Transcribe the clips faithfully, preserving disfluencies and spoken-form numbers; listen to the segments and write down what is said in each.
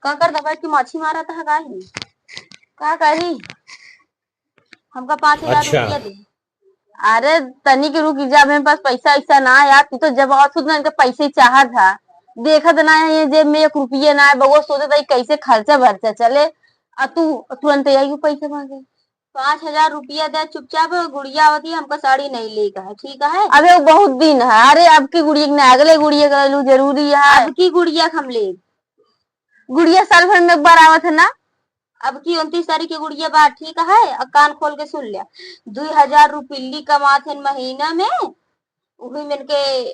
का कर दबा के माछी मारा था का ही? का करी? हमका पाँच हजार अच्छा। रुपया दे। अरे तनिक रुक जा, मेरे पास पैसा ऐसा ना है यार। तू तो जब आवत खुद ना इनका पैसे ही चाहत था, देखत ना है ये जेब में एक रुपया ना है। बउआ सोचत है कैसे खर्चा बर्चा चले, आ तू तुरंत आई पैसे मांगे। पाँच हजार रुपया दे चुपचाप, गुड़िया आवती, हमका साड़ी नहीं लेगा है, ठीक है? अबे वो बहुत दिन है। अरे अब की गुड़िया के ना, अगले गुड़िया के लू जरूरी है। अब की गुड़िया के हम ले, गुड़िया साल भर में एक बार आवत है ना। अब की उनतीस तारीख के गुड़िया बा, ठीक है? अब कान खोल के सुन लिया, दुई हजार रुपये कमात है महीना में, उही में के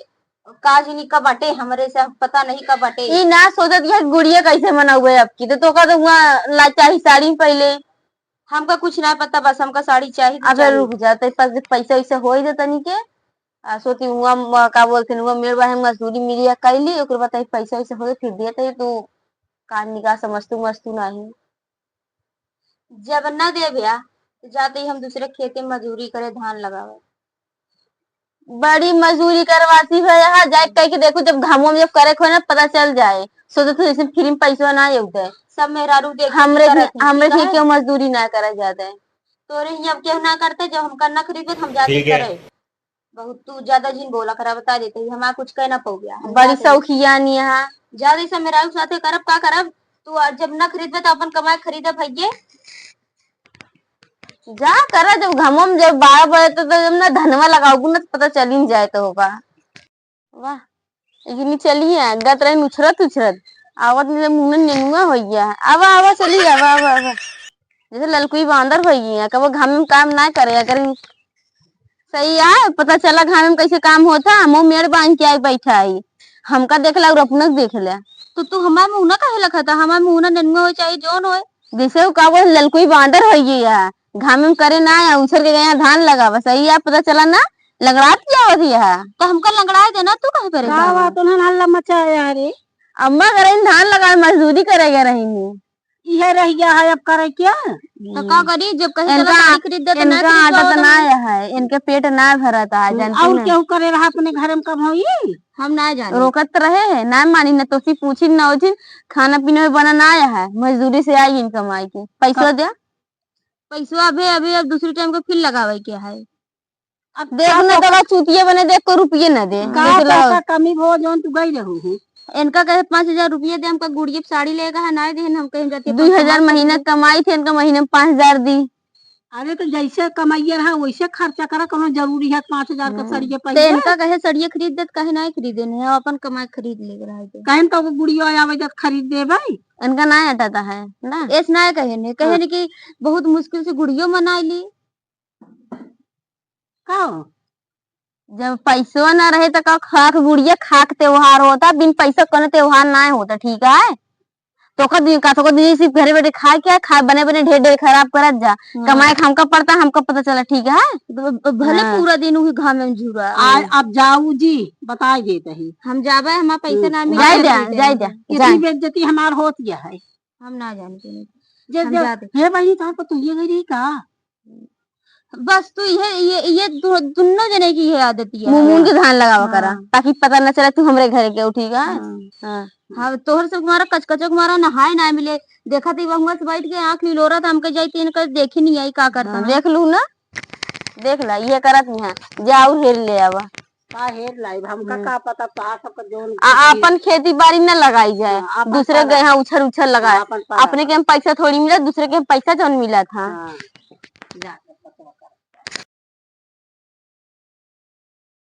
का जनी का बाटे, हमरे से पता नहीं का बाटे। ई ना सोचत कि गुड़िया कैसे मनाउबे अब की, तो तोका तो हुआ ला चाही साड़ी पहले। हमका कुछ ना पता, बस हमका साड़ी चाही तो अबे चाही। रुक जा, तो पास पैसा वैसा होई दे तनी के, आ सोती हुआ म-, का बोलते हैं, हुआ मेरे बारे में मजदूरी मिली या कैली, ओकर बाद पैसा वैसा होई फिर दिया, तो तू कान निकाल समझतू मस्तू नहीं। जब न देब्या, तो जाते ही हम दूसरे खेते में मजूरी करे, धान लगावे। बड़ी मजूरी करवाती है यहाँ, जाए कह के देखो, जब घामों में जब करे खोए ना, पता चल जाए। सोचत हो जैसे फ्री में पैसवा ना आउत है। सब मेहरारू देख के हमरे करत हैं, हमरे ठीक से है? क्यों मजदूरी ना करा जाता है? तोरे ही अब क्यों ना करते, जब हमका ना खरीदे तो हम जाते ठीक है। करे। बहुत तू ज्यादा जिन बोला करा, बता देते ही, हमारा कुछ कह ना पउब्या। हम बड़ी जाते ही शौकिया नहीं है। ज्यादा ही सब मेहरारू साथे करब, का करब? तू आ, जब ना खरीदबे तो अपन कमाए खरीदे भैये। जा करा, जब घामों में जब बारह बजे तो, तो जब ना धनवा लगाउबू ना, तो पता चली न जाए तो होगा। वाह, इतनी चली है, गत रही उछरत उछरत, आवत नहीं तो मुंह में नेनुआ हो गया। आवा, आवा, चली, आवा, आवा, आवा। जैसे ललकुई बांदर हो गई है, कबो घाम में काम ना करे, अगर सही है, पता चला घाम में कैसे काम होता, हम मेड़ बांध के आई बैठा आई, हमका देख ला और अपना देख ले। तो तू हमार मुंह ना काहे लखा था, हमार मुंह ना नेनुआ हो चाहे जौन होए। जैसे वो का बोल ललकुई बांदर हो गई है, घाम में करे ना आया, उछर के गया धान लगावा, सही है, पता चला ना, लंगड़ात क्या होती है? तो हमका लंगड़ाए देना, तू काहे परेशान का है? बात उन्हें हल्ला मचाया रे? अम्मा करे धान लगावे, मजदूरी करे गए रही। इहे रह गया है, अब करे क्या? तो का करी, जब कहीं इनका, चला साड़ी खरीद दे तो ना इनका खरीद आदत पावत ना है। आया है, इनके पेट ना भरत है, हम्म, जानती और ना। केहू करे रहा अपने घर में कब होई? हम ना जाने। रोकत रहे है, ना मानी, ना तोसी पूछी, ना उछी, खाना पीना भी बना ना आया है, मजदूरी से आई इन कमाई के। पैसवा कब? दे। पैसवा अबे, अबे अब दूसरी टाइम को फिर लगावे के है। अब देख का ना पता दवा चूतिया बने, देख को रुपये ना दे। का देख ला। पैसा कमी भो जौन तू गई रहू हूँ। इनका कहे पाँच हजार रुपये दे, हमका गुड़िया पे साड़ी लेगा है, ना दे, हम कहीं जाते दुई हजार महीना कमाई थे, इनका महीने में पाँच हजार दी। अरे तो जैसे कमाइए रहा वैसे खर्चा करा, कोनो जरूरी है पाँच हजार का हम्म। सड़िए तो पहले? इनका कहे सड़िए खरीद दे, तो कहे ना खरीदे नहीं, हम अपन कमाई खरीद ले रहा है। कहे तो वो गुड़िया आवे जब खरीद दे भाई। इनका ना अटाता है ना। ऐस ना कहे नहीं, कहे हाँ। नहीं कि बहुत मुश्किल से गुड़ियो मनाई ली। का हो? जब पैसवा ना रहे तो का खाक गुड़िया खाक त्योहार होता, बिन पैसा कोनो त्योहार ना होता, ठीक है? तोका दिन का, तोका दिन सिर्फ घरे बैठे खाए के, खाए बने बने ढेर ढेर खराब करत जा। हम्म। कमाए के हमका पड़ता, हमका पता चला, ठीक है? ब-, ब-, भले हाँ। पूरा दिन उही घाम में झूरा। आ, अब जाऊ जी, बताए देत ही। हम जाबे, हमार पैसा हम्म। ना मिले, जाए हम दे, खरीदे जाए नहीं। दे, इतनी जाए। बेइज्जती हमार होत यह है। हम ना जाने के नहीं। जे, हम जे, जाते। हे बहिनी, तोहर पतोहिया गई रही का? बस तू ये, ये, ये दु-, दुन्नो जने की ये आदत ये है। मुंह, मुंह के धान लगावा करा, हाँ। ताकि पता न चले तू हमरे घरे के उठी का। हाँ। हाँ। हाँ, तोहर सब हमारा कचकचो के मारा नहाए ना मिले। देखा थी वहुआ से बैठ के आँख लिलोरा था, हमके जाई तीन कर देखी नहीं आई का करता हाँ, है। देख लू ना, देख ला, ये करत नहीं है, जा और हेर ले आवा। का हेर लाइब, हमका हम्म। का पता, तोहार सबका जौन आ, बुद्धि। आपन खेती बाड़ी न लगाई जाए, हाँ, आपन दूसरे के पाला। यहाँ उछर उछर लगाए। हाँ, आपन पाला। अपने के हम पैसा थोड़ी मिला, दूसरे के हम पैसा जौन मिला था। हाँ, जा।